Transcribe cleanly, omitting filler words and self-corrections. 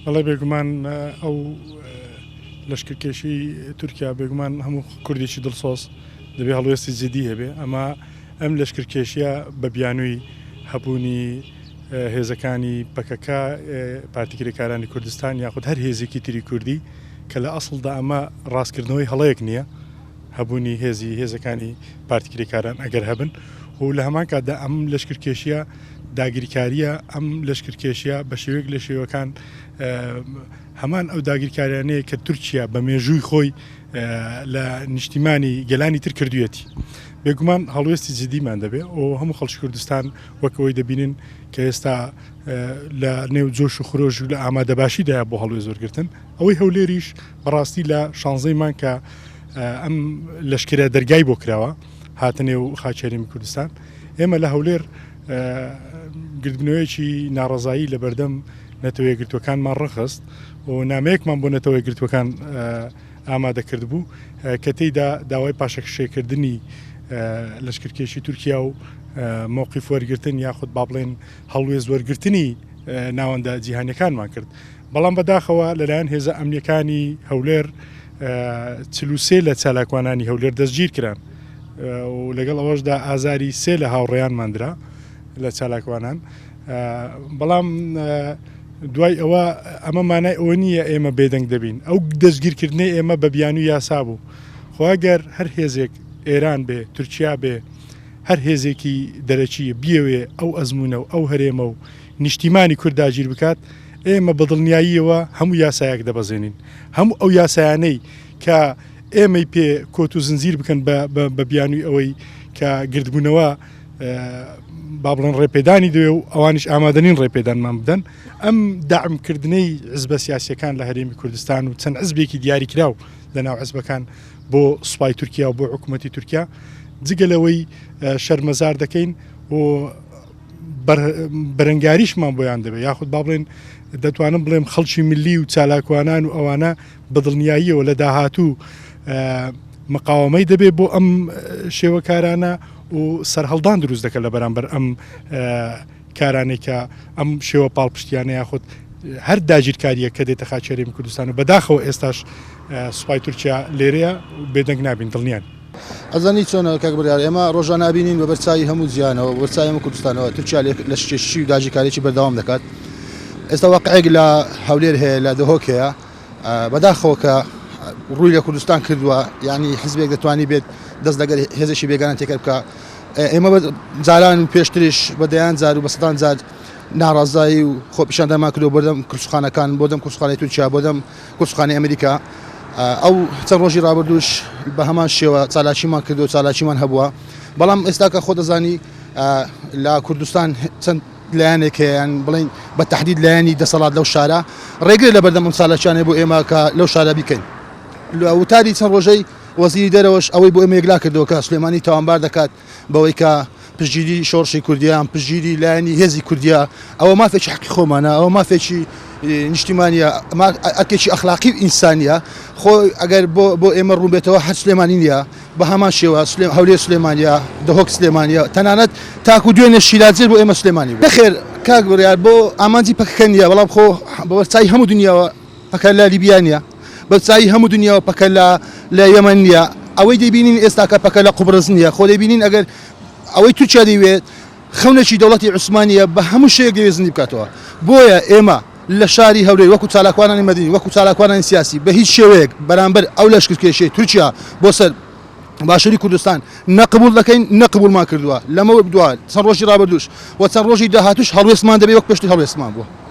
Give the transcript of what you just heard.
بەڵێ بێگومان ئەو لەشکرکێشی تورکیا بێگومان هەموو کوردێکی دڵسۆز دەبێ هەڵوێستی جدی هەبێ ئەمە ئەم لەشکرکێشیە بە بیانووی هەبوونی هێزەکانی پەکەکە پارتی کرێکارانی کوردستان یاخود هەر هێزێکی تری کوردی کە لە ئەسڵدا ئەمە ڕاستکردنەوەی هەڵەیەک نییە هەبوونی هێزی هێزەکانی پارتی کرێکاران ئەگەر هەبن و لە هەمان کاتدا ئەم لەشکرکێشیە داگیرکارییە، ئەم لەشکرکێشیە بە شێوەیەک لە شێوەکان هەمان ئەو داگیرکاریانەیە کە تورکیا بە مێژووی خۆی لە نیشتیمانی گەلانی تر کردویەتی. بێگومان هەڵوێستی جدیمان دەبێ و هەموو خەڵکی کوردستان وەک ئەوەی دەبینن کە ئێستا لە نێو جۆش و خرۆش و لە ئامادەباشیدایە بۆ هەڵوێست وەرگرتن. ئەوەی هەولێریش بەڕاستی لە شانزەی مانگ کە ئەم لەشکرە دەرگای بۆ کراوە هاتە نێو خاکی هەرێمی کوردستان، ئێمە لە هەولێر گردبوونەوەیەکی ناڕەزایی لە بەردەم نەتەوە یەکگرتووەکانمان ڕێکخست و نامەیەکمان بۆ نەتەوە یەکگرتووەکان ئامادە کردبوو کە تێیدا داوای پاشەکشێکردنی لەشکرکێشی تورکیا و مەوقیف وەرگرتن یاخود با بڵێن هەڵوێست وەرگرتنی ناوەندە جیهانیەکانمان کرد. بەڵام بەداخەوە لەلایەن هێزە ئەمنیەکانی هەولێر 43 لە چالاکوانانی هەولێر دەستگیر کران و لەگەڵ ئەوەشدا ئازاری سێ لە هاوڕێیانمان درا لە چالاکوانان بەڵام دوای ئەوە ئەمە مانای ئەوە نییە ئێمە بێدەنگ دەبین ئەو دەستگیرکردنەی ئێمە بە بیانوو یاسا بوو خۆ ئەگەر هەر هێزێک ئێران بێ تورکیا بێ هەر هێزێکی دەرەکی بیەوێ ئەو ئەزمونە و ئەو هەرێمە و نیشتیمانی کورد داگیر بکات، ئێمە بە دڵنیاییەوە هەموو یاسایەک دەبەزێنین. هەموو ئەو یاسایانەی کە ئێمەی پێ کۆت و زنجیر بکەن بە بیانووی ئەوەی کە گردبوونەوە با بڵێن ڕێپێدانی دەوێ و ئەوانیش ئامادە نین ڕێپێدانمان بدەن. ئەم دەعمکردنەی حزبە سیاسییەکان لە هەرێمی کوردستان و چەند حزبێکی دیاریکراو لە ناو حزبەکان بۆ سوپای تورکیا و بۆ حکوومەتی تورکیا جگە لەوەی شەرمەزار دەکەین و بەرەنگاریشمان بۆیان دەبێت یاخود با بڵێن دەتوانم بڵێم خەڵکی ملی و چالاکوانان و ئەوانە بە دڵنیاییەوە لە داهاتوو مقاومەی دەبێت بۆ ئەم شێوەکارانە و سەرهەڵدان دروست دەکە لە بەرامبەر ئەم کارانێک کە ئەم شێوە پاڵپشتیانە یاخود هەر داگیرکاریە کە دێتە خاچێرێمی کوردستان و بەداخەوە ئێستاش سوپای تورکیا لێرەیە بێدەنگ نابین دڵنیان. ئەزانی چۆنە کاک بڕیار ئێمە ڕۆژانە ئەبینین بە بەرچاوی هەموو جیهانەوە بە بەرچاوی هەموو کوردستانەوە تورکیا لەشکێشی و داگیرکاریی بەردەوام دەکات ئێستا واقعێک لە هەولێر هەیە لە دهۆک هەیە بەداخەوە کە ڕووی لە کوردستان کردووە یعنی حزبێک دەتوانی بێت دەست لەگەر هێزێکی بێگانە تێکەر بکە ئێمە جاران و پێشتریش بە دەیان جار و بە سەدان جار ناڕازایی و خۆپیشاندانمان کردو بەردەم کورسخانەکان بۆ دەم کورسخانەی تورکیا بۆ دەم کونسوڵخانەی ئەمریکا ئەو چەند ڕۆژی ڕابردووش بە هەمان شێوە چالاکیمان کردو چالاکیمان هەبووە بەڵام ئێستاکە خۆ دەزانی لە کوردستان چەند لایەنێک هەیە بڵین بە تهدید لایەنی دەسەڵات لەو شارە ڕێگرە لە بەردەم ئەم چالاکیانە بۆ ئێمە کە لەو شارە بیکەین لە وتاری چەند ڕۆژەی وەزیری دەرەوەش ئەوەی بۆ ئێمە یەکلا کردەوە کە سلێمانی تاوانبار دەکات بەوەی کە پشتگیری شۆڕشی کوردیە یان پشتگیری لایەنی هێزی کوردیە ئەوە مافێکی حەقی خۆمانە ئەوە مافێکی نیشتیمانیە ئەرکێکی ئەخلاقی و ئینسانیە خۆ ئەگەر بۆ بۆ ئێمە ڕوون بێتەوە هەر سلێمانی نییە بە هەمان شێوە هەولێر سلێمانە دهۆک سلێمانە تەنانەت تاکو دوێنێ شیلادزێ بۆ ئێمە سلێمانی بوو نەخێر کاک بڕیار بۆ ئامانجی پەکەکە نییە بەڵام خۆ بە بەرچاوی هەموو دنیاوە پەکە لە لیبیا نییە، بە چاوی هەموو دنیاوە پەکە لە لە یەمەن نییە، ئەوەی دەیبینین ئێستاکە پەکە لە قوبرس نییە، خۆ دەیبینین ئەگەر ئەوەی تورکیا دەیوێت خەونێکی دەوڵەتی عوسمانییە بە هەموو شێوەیەک دەیەوێت زیندی بکاتەوە، بۆیە ئێمە لە شاری هەولێر وەکو چالاکوانانی مەدەنی وەکو چالاکوانانی سیاسی بە هیچ شێوەیەک بەرامبەر ئەو لەشکرکێشیەی تورکیا بۆ سەر باشووری کوردستان نە قبوڵ دەکەین نە قبوڵمان کردووە، لەمەودوا چەند ڕۆژی ڕابردووش و چەند ڕۆژی داهاتووش هەڵوێستمان دەبێت وەک پێشتر هەڵوێستمان بووە.